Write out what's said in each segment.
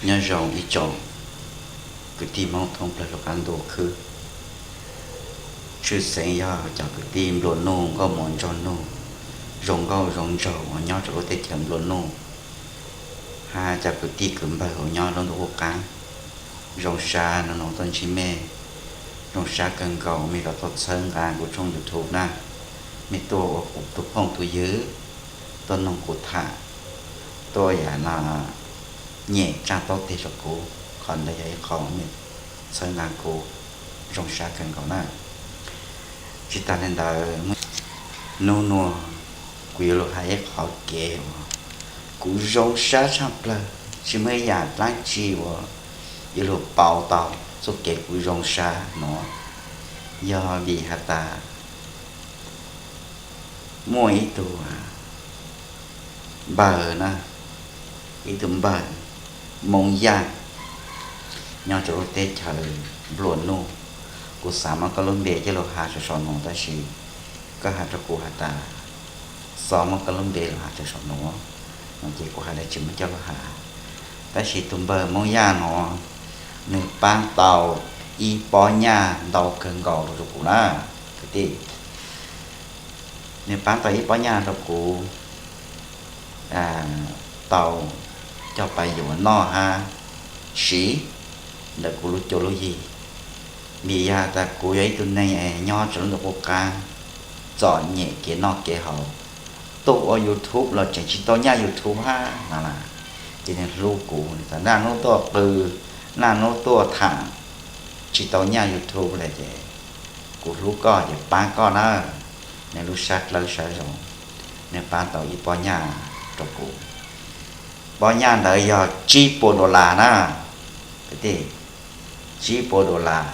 Nyob zoo ib tsoom kwv tij Hmoob thoob plaws lub qab ntuj khwb. Tshwj xeeb yog cov kwv tij nplua nuj, nkauj muam ntsog nug, zoo nkauj zoo nraug uas nyob rau lub teb chaws nplua nuj, hab cov kwv tij kwv npawg uas nyob lub ntuj qub qab. Zoo sab nub nua tuaj ntsib mej, zoo sab kawg nkaus mej los tuaj txhawb nqa kuv tshooj YouTube na. Mej tuaj ua kuv tug phooj tug ywg, tuaj noog kuv tham, tuaj yam no nyem tsa taub teg rau kuv, qhov ntawd yog ib qho mej txhawb nqa kuv, zoo sab kawg nkaus na. Tsis tas li ntawd, nub nua kuv yuav lug has ib qhov kev uas kuv zoo sab tshaj plawg, tsis muaj ib yam dlaab tsi uas yuav lug pauv tau txuj kev kuv zoo sab nuav, yog vim has tas muaj ib tug npawg na, ib tug npawg Moob Yaj nyob rau lub teb chaws nplua nuj. Kuv xav muab koj lub npe coj lug has rau saum nuav, tab sis koj has rau kuv has tas xob muab koj lub npe lug has rau saum nuav, ces kuv has le tsis muab coj lug has. Tab sis tus npawg Moob Yaj nuav, nwg paab tau ib pob nyaj ntau kawg nkaus rau kuv na, kwv tij. Nwg paab tau ib pob nyaj rau kuv tau coj pais yuav noj hab siv ntawm kuv lub cuab lub yig. Vim yog tas kuv yog ib tug neeg nyob rau lub ntuj qub qab, txom nyem kev noj kev haus, tuaj ua YouTube los tseem tsis tau nyaj YouTube hab no na. Ces nwg hlub kuv, nwg tas naj nub tuaj qw, naj nub tuaj tham, tsis tau nyaj YouTube le ces kuv hlub koj ces paab koj na. Nwg lub sab dlawb sab zoo, nwg paab tau ib pob nyaj rau kuv. Pob nyaj ntawd yog tsib puas dollar na, kwv tij, tsib puas dollar.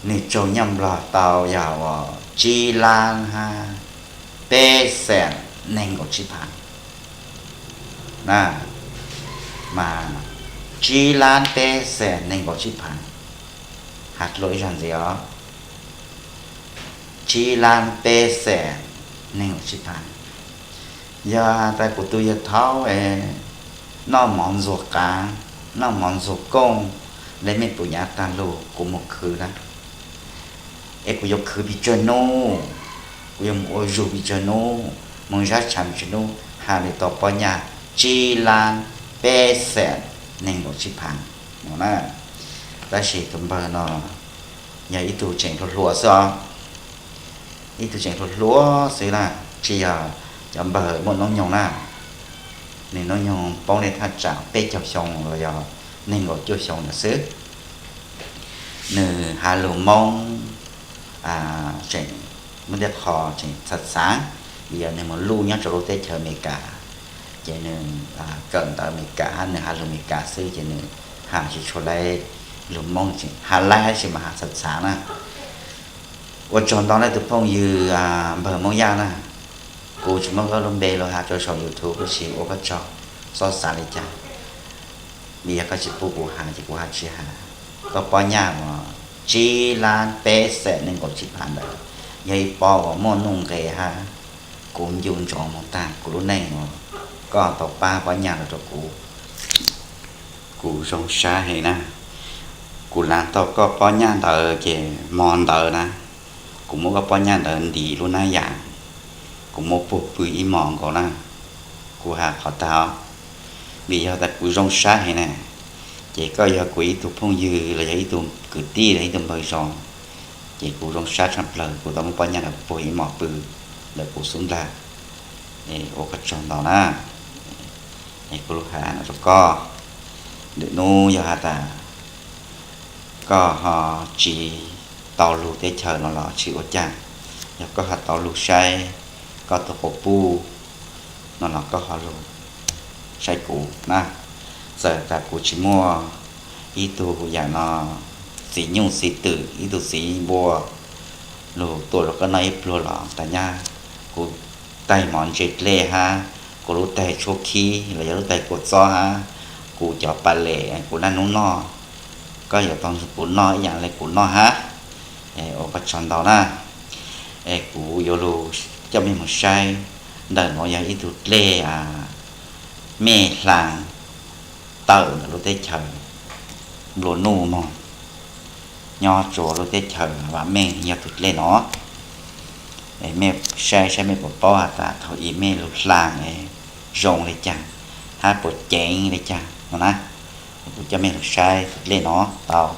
Nwg tsaug nyaj Nplog tau yog uas tsib lab hab peb xees neeg nkaum tsib phaav na, mas tsib lab peb xees neeg nkaum tsib phaav. Has dlua ib zaug ntxiv os, tsib lab peb xees neeg nkaum tsib phaav. Yog tas kuv tug yawg thaub noj mov ntxuag qaav, noj mov ntxuag kooj, le mej puas nyav taag lug kuv moog khwv na. Es kuv yuav khwv pes tsawg nub, kuv yuav moog ua zug pes tsawg nub, moog zab tshaav pes tsawg nub, has le tau pob nyaj tsib lab peb xees neeg nkaum tsib phaav no na. Tab sis tus npawg no yog ib tug tseem hluas hluas xwb os, ib tug tseem hluas hluas xwb na, tsis yog cov npawg muaj noob nyoog na. Nwg noob nyoog poob le thaj tsam peb caug xyoo los yog neeg nkaum cuaj xyoo ntawd xwb. Nwg has lug Moob tseem muaj tej qho tseem txhav txhav, vim yog nwg moog luj nyob rau lub teb chaws Amelikas, ces nwg kawm ntawv Amelikas hab nwg has lug Amelikas xwb ces nwg has tsis tshua laib lug Moob, has laib tab sis mas has txhav txhav na. Ua tsaug ntau na tus phooj ywg npawg Moob Yaj na, kuv tsis muab koj lub npe lug has rau saum YouTube tab sis ua koj tsaug, txhob xav li cas, vim yog koj tsis pub kuv has ces kuv has tsis has. Koj pob nyaj uas tsib lab peb xees nees nkaum tsib phav ntawd yog ib pob uas muaj nuj nqes hab kuv ncu ntsoov moog taag kuv lub neej uas koj tau pab pob nyaj ntawd rau kuv. Kuv zoo sab heev na. Kuv lav tau koj pob nyaj ntawd ces mo ntawd na, kuv muab koj pob nyaj ntawd ntim lub nab yas, kuv muab puag pw ib mos nkaus na. Kuv has qhov tag, vim yog tas kuv zoo sab heev na, ces koj yog kuv ib tug phooj ywg los yog ib tug kwv tij los ib tug npawg zoo, ces kuv zoo sab tshaj plawg kuv tau muab pob nyaj ntawd puag ib mos pw ntawm kuv xub ntiag, ua koj tsaug ntau na. Kuv lug has no rau koj, ntawm nub yog has tas koj ho tsis tau lug teb chaws no los tsis ua cas, yog koj ho tau lug saib koj tug quas puj no los koj ho lug saib kuv na. Txawm tas kuv tsis muaj ib tug yam no txiv nyuj txiv twm ib tug txiv npua lug tuaj rau koj noj ib pluag los tas nyab kuv taig mov ntse dlej hab kuv lub taig tshuab khib los yog lub taig kua txob hab kuv cov pas lem kuv naj nub noj, koj yuav tau kuv noj ib yam le kuv noj hab. Ua koj tsaug ntau na. Es kuv yuav lug coj mej moog saib, ntawm nuav yog ib tug dlej mej hlaas tawm ntawm lub teb chaws nplua nuj mog, nyob rua lub teb chaws vam meej yog tus dlej no. Es mej saib saib mej puas paub has tas thaum ub mej lug hla es zoo le caag hab puas ceev le caag no na. Kuv coj mej lug saib tus dlej no tau.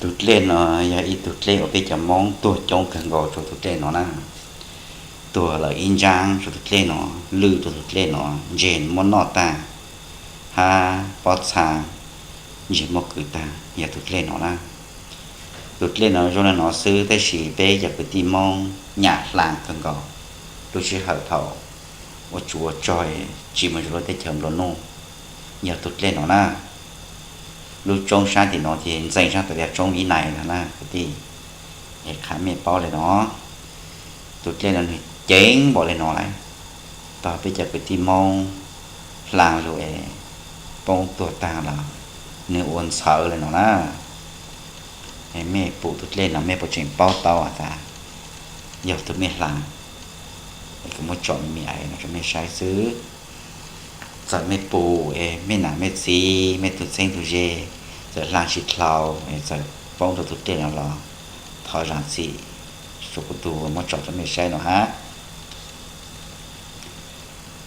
Tus dlej no yog ib tug dlej uas peb cov Moob tuag coob kawg nkaus rua tus dlej no na. Tuag lawm ib ntsab rua tus dlej no, lwj rua tus dlej no, ntseg muab noj taag hab pob txha ntseg muab kwv taag yog tus dlej no na. Tus dlej no zoo le no xwb tab sis peb cov kwv tij Moob nyam hla kawg nkaus. Lub sij hawm thaum ua tsov ua rog tsi moog rua lub teb chaws nplua nuj yog tus dlej no na. Lub roob sab tim no ces ntxeev sab tom yog roob Vib Nais no na kwv tij. Es qha mej paub le no, tus dlej no nwg ceev npaum le no lawm, tog peb cov kwv tij Moob hla lug es poob tuag taag los nwg ua ntxhawv le no na. Es mej pum tus dlej no mej puas tseem paub tau has tas yog tug mej hla? Es kuv muab tsom me me ais no rua mej saib xwb. Txawm mej pum es mej nam mej txiv mej tug txheeb tug ze txawm hla tsi dlhau es txawm poob rua tus dlej no los thov zaam txim rua kuv tug muab tsom rua mej saib no hab.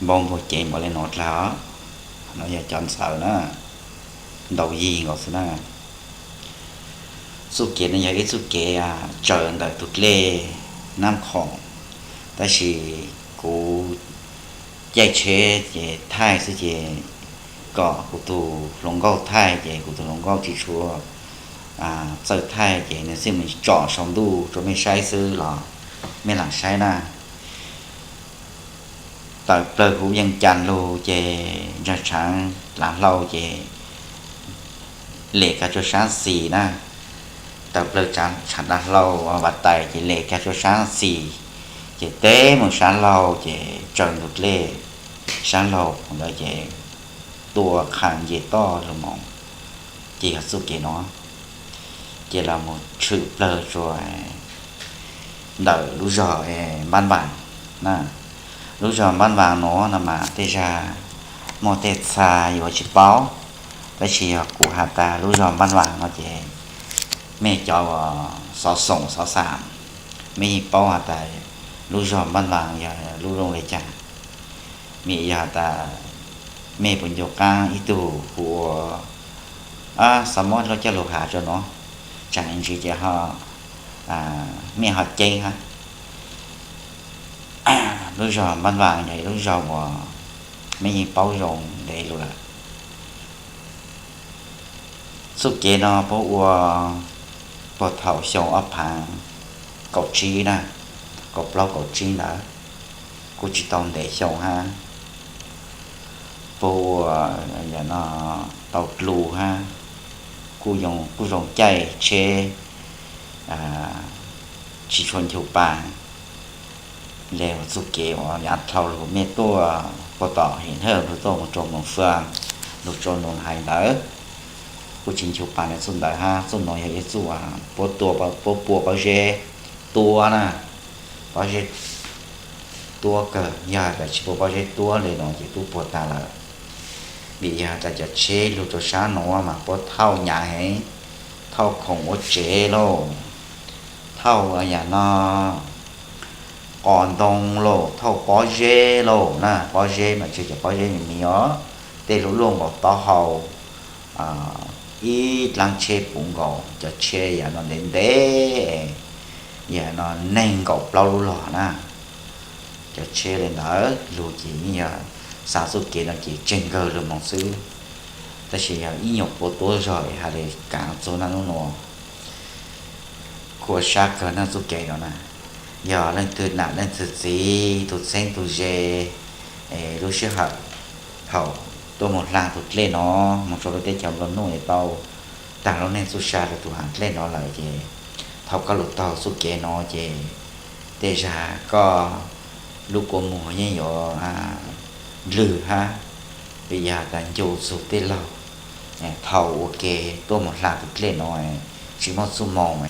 Npoo npuag ceev npaum le no dlaag, no yog cov ntxhawv na, ntau yig nkaus xwb na. Txuj kev no yog ib txuj kev tsaws ntawm tus dlej Nab Khoom, tab sis kuv caij tsheb ces thaij xwb ces kom kuv tug hluas nkauj thaij ces kuv tug hluas nkauj tsis tshua txawj thaij ces nwg xij mus tsom saum ntuj rua mej saib xwb los mej lam saib na. Tawm plawg huv Vees Cas lug ces ntsa tshaav Dav Hlau ces lem kag tsua sab xis na. Tawm plawg tshaav Dav Hlau Vav Tais ces lem kag tsua sab xis, ces teb mus sab laug ces tsaws ntug dlej sab laug ntawd ces tua qha nce toj lug moog. Ces yog txuj kev no ces los mus tshwm plawg tsua ntawm lub zog Npab Npaas na. Lub zog Npab Npaas no no mas tej zag muaj tej txha yuav tsis paub, tab sis yog kuv has tas lub zog Npab Npaas no ces mej cov uas xov xoom xov xam mej yeej paub has tas lub zog Npab Npaas yog lub zoo le caag. Vim yog has tas mej puas ncu qaab ib tug hu ua Xov Mob Lub Coj Lug Has rua no, tsaam ntsis ces ho mej ho ceeb hab. Lub zog Npab Npaas yog ib lub zog uas mej yeej paub zoo ntev lug lawm. Txuj kev no puab ua puag thaum xyoo ob phaav kaum tsib na, kaum plaub kaum tsib ntawd, kuj tsis tau ntev xyoo hab. Puab ua yam no tau dlua hab, kuj zoo caij tsheb tsis tshua nchu pas. Le txuj kev uas yav dlhau lug mej tuaj puag tom Him Hawj lug tuaj mus rua Moos Fwm lug rua Noos Hais ntawd, kuj tsis nchu pas le txuj ntawd hab. Txuj no yog ib txuj puab tua, puab pua pob zeb tuab na, pob zeb tuab kawg. Yog tas tsis pua pob zeb tuab le no ces tub puag tag lawm. Vim yog tas cov tsheb lug rua sab nuav mas puab thauj nyav heev, thauj khoom ua tsev lauj, thauj yam no qos ntoo lauj, thauj pob zeb lauj na. Pob zeb mas tsis yog cov pob zeb me me os, tej lub luaj nkaus taub hau ib dlaab tsheb puv nkaus, cov tsheb yam no ntev ntev, yam no neeg nkaum plaub lub log na. Cov tsheb le ntawd lug ces yeej yog xaav txuj kev no ces tseg nkawg lug moog xwb. Tab sis yog ib nyuag puab tuab zog has le kaav txug na nub nua kuj sab kawg na txuj kev no na. Yog leej twg nam leej twg txiv, tug txheeb tug ze, lub sij hawm thaum tuaj moog hla tug dlej no moog rua lub teb chaws nplua nuj es tau taag lub neej txuj sa rua tug has dlej no lawm ces thaum koj lug taug txuj kev no ces tej zag koj lub kua muag yeej yuav ndlwg hab. Vim yog tas ncu txug tej laug thaum ua ke tuaj moog hla tug dlej no tsis muaj txuj moo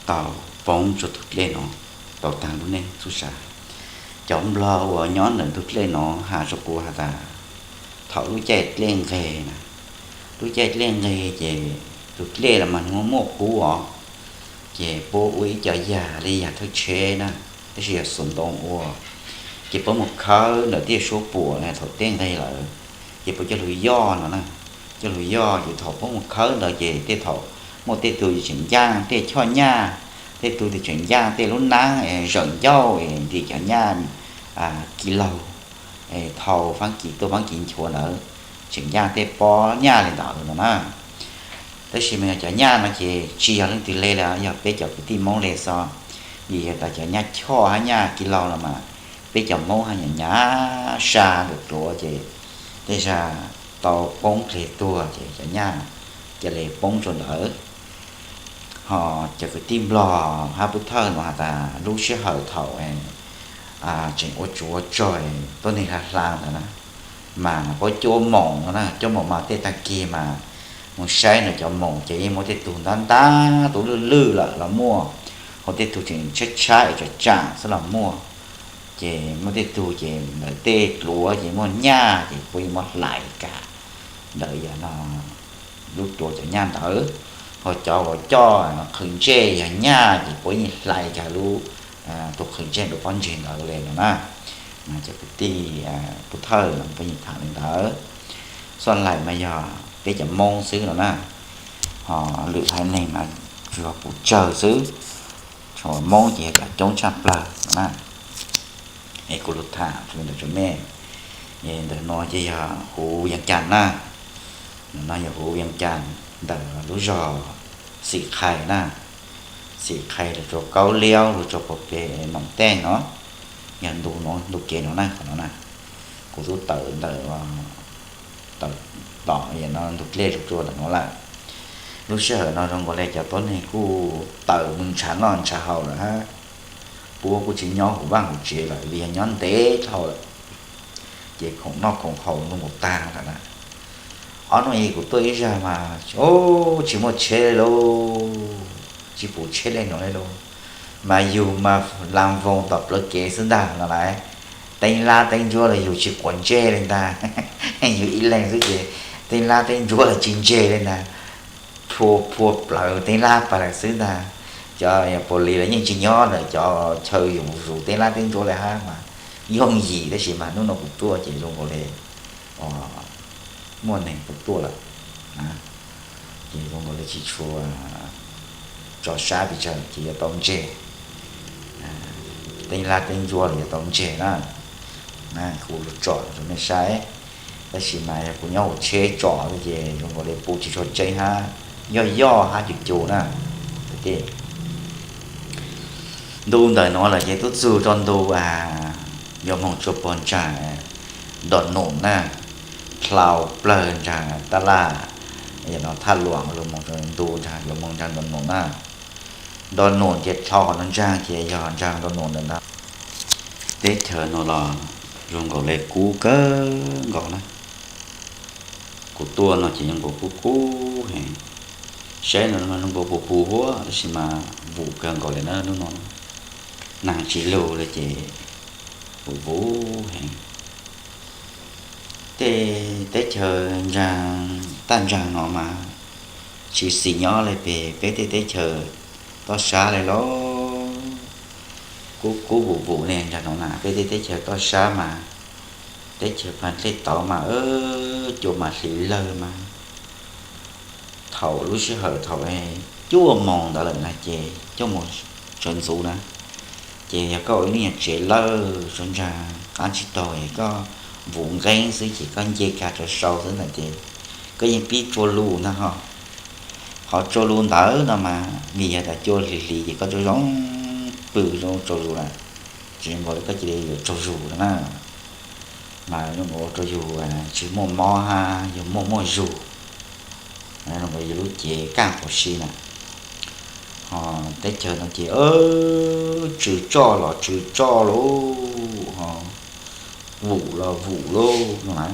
tau poob rua tug dlej no tau taag lub neej txuj sa. Cov nplog uas nyob ntawm tug dlej no has rua kuv has tas thaum lub caij dlej nqeg na, lub caij dlej nqeg ces tus dlej los mas nws muaj muaj kub os, ces puab ua ib co yag li yag thawj tsheb na, tab sis yog xuas ntoo ua, ces puab mus khawb ntawm tej suab puam na thaum dlej nqeg lawm, ces puab coj lug yoj no na, coj lug yoj ces thaum puab mus khawb ntawd ces tej thaum muaj tej tug tseem ncaaj tej choj nyaj, tej tug tseem ncaaj tej lub naab es zawm ncauj es ntim cov nyaj kis laug, thau faab kis tuaj faab kis nchuav ntawd, tseem ncaaj tej pob nyaj li ntawd no na. Tab sis mas yog cov nyaj no ces tsis yog leej twg le li, yog peb cov kwv tij Moob le xwb, vim yog tas cov nyaj choj hab nyaj kis laug los mas peb cov Moob hab nyam nyam sa ntawm dluav ces tej zag tau poob dleg tuag ces cov nyaj ca le poob rua ntawd. Ho cov kwv tij Nplog hab Pub Thawj no has tas lub sij hawm thaum tseem ua tsuv ua tsaug tuab neeg hla hla ntawd na, mas puab cuab moos no na, cuab moos mas tej taag kig mas mus saib ntawm cov moos ces yeej muaj tej tug ntab ntab tub lwj lwj lawm los muaj, ho tej tug tseem tshaib tshaib tsam tsam xwb los muaj. Ces muaj tej tug ces ntawm tej dluav ces muaj nyaj ces puab yeej muab hlais kag ntawm yog no lub dluav cov nyaj ntawd, ho cov uas coj qhwv ntsej yog nyaj ces puab yeej hlais kag lub, tug qhwv ntsej dua pob ntseg ntawd le no na. Mas cov kwv tij Pub Thawj no puab yeej tham li ntawd. Xuaj Laim mas yog peb cov Moob xwb no na, ho lwm haiv neeg mas tsuas yog kuv tsawg xwb, tsuas Moob ces yog cov coob tshaj plawg no na. Es kuv lug tham rua ntawm tsoom mej, ntawm no ces yog huv Vias Cas na, ntawm no yog huv Vias Cas ntawm lub zog Xim Qhais na, Xim Qhais lug rua Kaub Liaub lug rua puag pem Noom Tej no, yog ntu no ntu kev no na, qhov no na. Kuv tub tawm ntawm tawm tom no ntug dlej lug rua ntawm no lawm. Lub sij hawm no zoo nkaus le cov tuab neeg kuj tawm mus ntshav noj ntshav haus lawm hab, puab kuj tsis nyob huv vaaj huv tsev lawm vim yog nyob ntev dhau lawm, ces khoom noj khoom haus zoo nkaus taag lawm na. Ob hnub ib kuv tuaj ib zag mas tsis muaj tsheb lauj, tsis pum tsheb le no le lauj, mas yug mas la voos tom plawv kev xwb ntag no lawm. Teeb lab teeb ntsuab los yug tsis quav ntsej le ntag, yug ib leeg xwb ces teeb lab teeb ntsuab los tsis ntseg le ntag, phua phua plawv teeb lab pas lawm xwb ntag. Cov yog pos lis los yeej tsis nyob ntawm cov chaw yus zus teeb lab teeb ntsuab le hab mas yooj yim, tab sis mas hnub no kuv tuaj ces zoo nkaus le muaj neeg tuaj lawm, ces zoo nkaus le tsis tshua tso sab pes tsawg ces yuav tau ntseg. Teeb lab teeb ntsuab los yuav tau ntseg na, kuv lug tsom rua mej saib. Tab sis mas yog kuv nyob hauv tsheb tsom xwb ces zoo nkaus le pum tsis tshua tseeb hab, yoj yoj hab cus cus na. Ntu ntawm no lawm ces tub txug rua ntu yuav moog tsua puag nraag Ntom Num na, dlau plawg nraag Taj Laj, no Thaj Luam lug moog ntu nraag yuav moog nraag Ntom Num na. Ntom Num ces dlhau qhov no nraag ces yog nraag Ntom Num ntawm no. Teb chaws no los zoo nkaus le kub kawg nkaus na. Kuv tuaj no ces zoo nkaus kub kub heev. Saib no zoo nkaus puv puv huab tab sis mas vum kawg nkaus le na hnub no. Naag tsis lug le ces vum vum heev. Tej teb chaws nraag taj nraag no mas tsis xis nyob le peg peb tej teb chaws toj sab le lauj. Kub kub vum vum le nraag no na, peb tej teb chaws toj sab mas teb chaws Phav Dlej Tauv mas cua mas hliv lawg mas. Thaum lub sij hawm thaum cuaj moos ntawd lawm na ces cuaj moos sawv ntxuv na, ces yog koj ua ib lub nyuag tsev lawj sawv nraag qab tsis taug es koj vum nqeeb xwb ces koj nce kag rau sau xwb ntag ces koj yeej pib tsua lus ntag ho. Qhov tsua lus ntawd no mas vim yog tas cua hliv hliv ces koj zoo zoo pw zoo tsaug zug lawm, tsis zoo nkaus li koj cia li yuav tsaug zug no na. Mas zoo nkaus rau yus tsis muaj mob hab yus muaj muaj zug, zoo nkaus yus lub cev kaj quas si na. Ho teb chaws no ces tsw tsoj los tsw tsoj lauj, ho vum los vum lauj no na.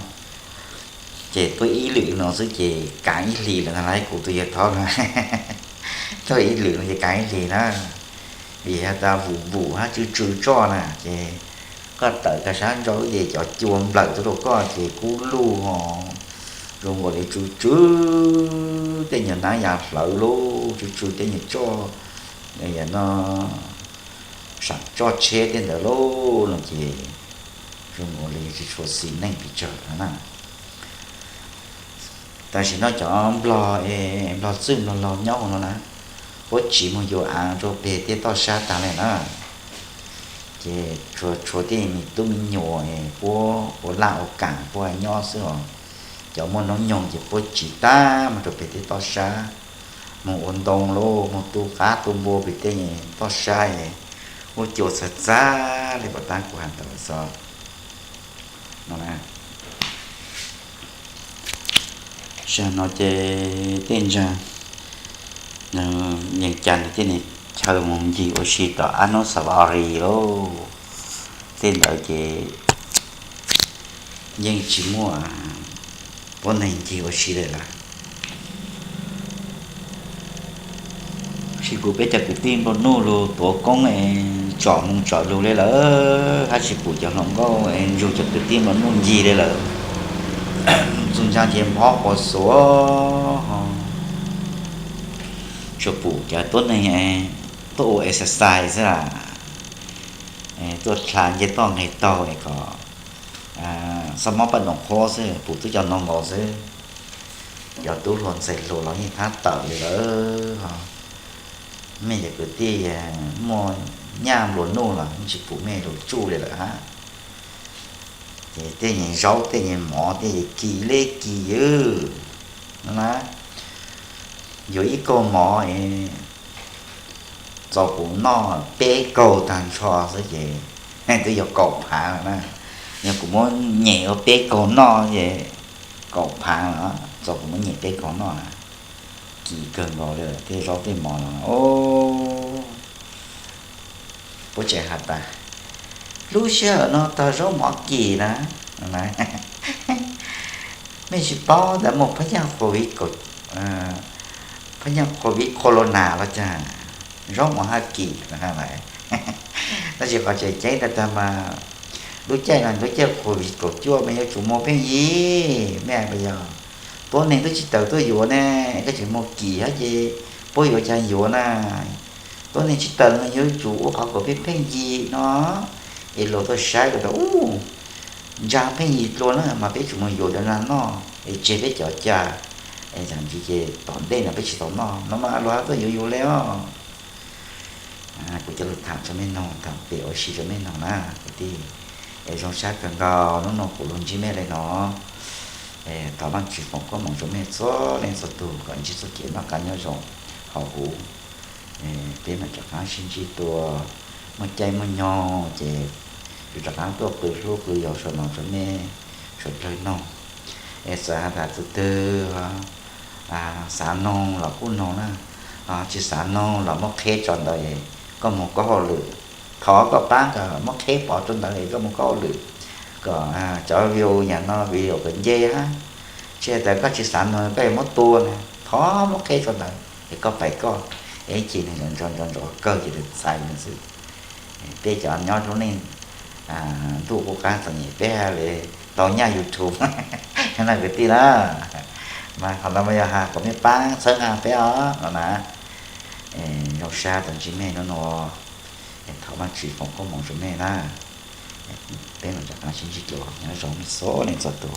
Ces tuaj ib lwm no xwb ces kaav ib hlis lawm ntag lauj, kuv tus yawg thaub no, tuaj ib lwm no ces kaav ib hlis na, vim has tas vum vum hab tsw tsw tsoj na ces Koj tawm kiag sab nraud ces cov cua nplawm tuaj rau koj ces kub lug ho, zoo nkaus li tsw tsw tej nyuag hnab ya hlawv lauj, tsw tsw tej nyuag tsoj, no, sam tsoj tsheb tej ntawd lauj no ces zoo nkaus li tsis tshua xis neej pes tsawg no na. Tam sim no cov nplog, nplog txwj nplog laug nyob hauv no na, puab tsiv mus yuav av rau peg tej toj sab tag li na. Ces tshuav, tshuav tej me tub me nyuam puab ua laj ua kam puab nyob xwb os. Cov muaj noob nyoog ces puab tsiv tag mus rau peg tej toj sab, mus ua ntoo lauj, mus tu qab tu npua peg tej toj sab, ua cua txawv txav li pom tab kuv has ntawd xwb no na. Sij hawm no ces tej ntsa yeej cas nws thiaj li chaw mus ncig ua si tom Anus Savari lauj. Tej ntawd ces yeej tsis muaj tuab neeg ncig ua si li lawm. Tsis pum peb cov kwv tij nplua nuj lug tuav koob es tsom moo tsom lug li lawm, hab tsis pum cov hluas nkauj es ntsug cov kwv tij nplua nuj ncig li lawm. Txug ntsa ces nphob quas xuav ho, tsuas pum cov tuab neeg tuaj ua exercise xwb las, tuaj dlha nce toj nqeg taug es kom xab mob paj doos qhuav xwb, pum tub cov no nkaus xwb. Cov tub hluas ntxhais hluas los yeej thab tawm li lawm ho. Mej cov kwv tij muaj nyaj nplua nuj los yeej tsis pum mej lug tsuj li lawm hab. Ces tej nyuag zaub tej nyuag mov tej nyuag kis li kis ywg no na. Yuav ib kaug mov es txaus kuv noj peb kaug tag nrho xwb ces twb yuav kaum phav lawm na. Yog kuv muab nyem ua peb kaug noj ces kaum phav lawm, txaus kuv muab nyem peb kaug noj na. Kis kawg nkaus li tej zaub tej mov no. Puab tseem has tas lub sij hawm no tog zaub mov kis na. Mej tsis paub ntawd muaj phab nyaj COVID, phab nyaj COVID corona los cas zaub mov hab kis lawm. Tab sis qhov tseem ceeb tas tag mas lub caij no lub caij COVID kaum cuaj mas yuav tsum muag pheej yig, mej hais puas yog? Tuab neeg twb tsis tawm tuaj yuav ne, koj tseem muag kis hab ces puab yuav cas yuav na. Tuab neeg tsis tawm mas yuav tsum ua qhov kom pheej pheej yig no. Es luag tuaj saib luag tas ub, ntsa pheej yig dlua na mas peb tsum mus yuav cov ntsa noj es tseg peb cov ca, es tsam ntsis ces tom ntej no peb tsis tau noj no mas luag tuaj yuav yus li os. Kuv cov lus tham rau mej noog, tham pem ua si rau mej noog na kwv tij. Es zoo sab kawg nkaus hnub no kuv lug ntsib mej li no. Thov Vaajtswv foom koob moov rau mej txhua leej txhua tug kom ntsib txoj kev noj qab nyob zoo hauv huv. Peb mam rov qaab sib ntsib dua, muaj caij muaj nyoog ces kuv rov qaab tuaj qw hlub qw yau saum no rau mej suav dlawg noog. Es txawm has tas tus twg xav noog los kuj noog na, tsis xav noog los muab qheb tso ntawd, koj moog koj hauj lwm. Thov koj paab kom muab qheb pov rau ntawd es koj moog koj hauj lwm, kom cov view yam no video kom nce hab. Tsis has tas koj tsis xav noog koj yuav muab tua na, thov muab qheb tso ntawd es koj pais koj, es ib chim nwg ntso ntso ntso kawg ces txhais xwb. Peb cov nyob lub neej ntuj qub qab txom nyem peb hab li tau nyaj YouTube no kwv tij na. Mas qhov no mas yog has kom mej paab txhawb nqa peb os no na. Zoo sab tau ntsib mej hnub no, thov Vaajtswv foom koob moov rau mej na. Peb mam rov qaab sib ntsib dua, nyob zoo mej txhua leej txhua tug.